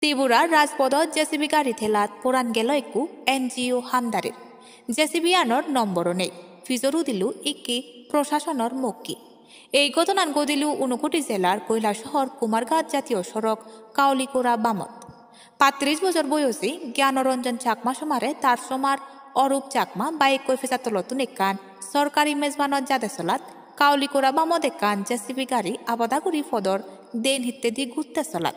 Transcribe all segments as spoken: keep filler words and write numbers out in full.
Tripura Rajpodot J C B gari thelat poran gelo ekku N G O hamdarir. J C B anor nomboro nei, pijor udilo ikki proshasonor mokki. Ei ghotonan ghodilo Unakoti jelar Koilasohor Kumarghat jatiyo sorok Kaulikora bamot. Pattrish bojor boyosi Gyanoranjan Chakma somare tar somar Orup Chakma bike-koi pejattolottun ekkan sorkari mejbanot jade solat Kaulikora bamot ekkan J C B gari abada guri podor den hittedi ghutte solat.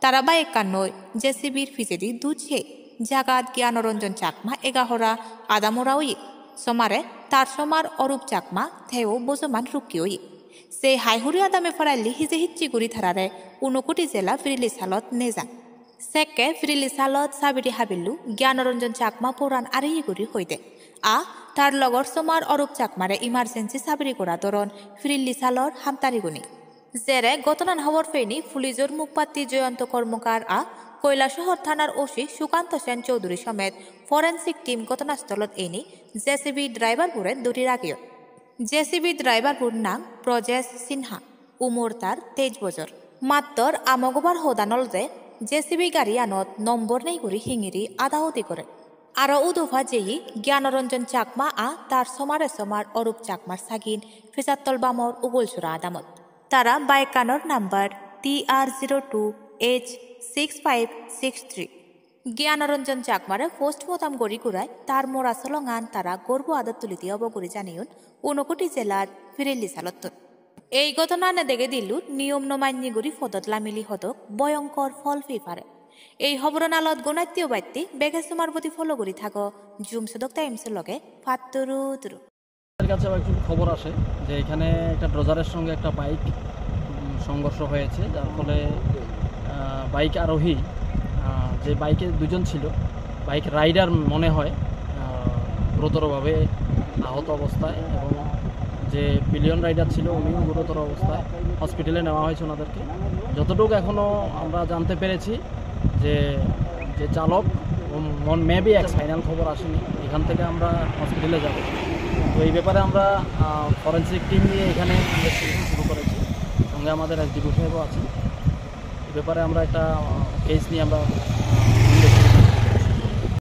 Tara bike-annoi J C B-r pijedi duj hei jagat Gyanoranjan Chakma egahora adamora oye. Somare tar somar Orup Chakma teo bojoman rukki oye. Se hai hure adame paralle hije hicche guri tarare Unakoti jela Pirili salot nejan. Sekke Pirili salot sabiri habillo Gyanoranjan Chakma poran areye guri hoide. A tar logor somar Orup Chakmare emergency sabiri gora doron Pirili salor hamtarigune. Jere ghotonan hobor peinei pulijor mukpatti Jayanta Karmakar a Koilasohor thanar O C Sukanta Sen Chowdhury somet forensic team ghotonastolot einei J C B driver bore dhori rageyon. J C B driver bor nang Brajesh Sinha, umor tar teish bojor. Mattor amok obar hodan olode J C B gariyanot nombor nei guri hingiri ada udi gore. Aro udopa jeye Gyanoranjan Chakma a tar somare somar Orup Chakmar sagin Pejattol bamor Ugolsora adamot. Tara bike-anor number T R zero two H six five six three. Gyanoranjan Chakmare postmortem gori gurai tar mora solongan tara gorbo adot tulidi obo guri janeyon Unakoti jelar Pirili salottun. Ei ghotonane dege dilun niyom no manni guri podot lamili hodok boyonkor phol pei pare. Ei hoboron alot gonattiyo batti bege somar bodi follow guri thago Jum Sodok Times loge. Patturu turu. আমাদের কাছে একটু খবর আসে যে এখানে একটা ডোজারের সঙ্গে একটা বাইক, উম, সংঘর্ষ হয়েছে, যার ফলে, আহ, বাইক আরোহী, আহ, যে বাইকে দুজন ছিল, বাইক রাইডার মনে হয়, আহ, গুরুতরভাবে আহত অবস্থায় এবং যে পিলিয়ন রাইডার ছিল উনিও গুরুতর অবস্থায়। হসপিটালে নেওয়া হয়েছে ওনাদেরকে। যতটুকু এখনও আমরা জানতে পেরেছি, যে, যে চালক, ও মন-, মেবি এক ফাইনাল খবর আসেনি। এখান থেকে আমরা হসপিটালে যাব। তো এই ব্যাপারে আমরা, আহ, ফরেন্সিক টিম নিয়ে এখানে ইনভেস্টিগেশন শুরু করেছি। সঙ্গে আমাদের এসডিপিও সাহেবও আছেন। এই ব্যাপারে আমরা একটা, আহ, কেস নিয়ে আমরা, আহ,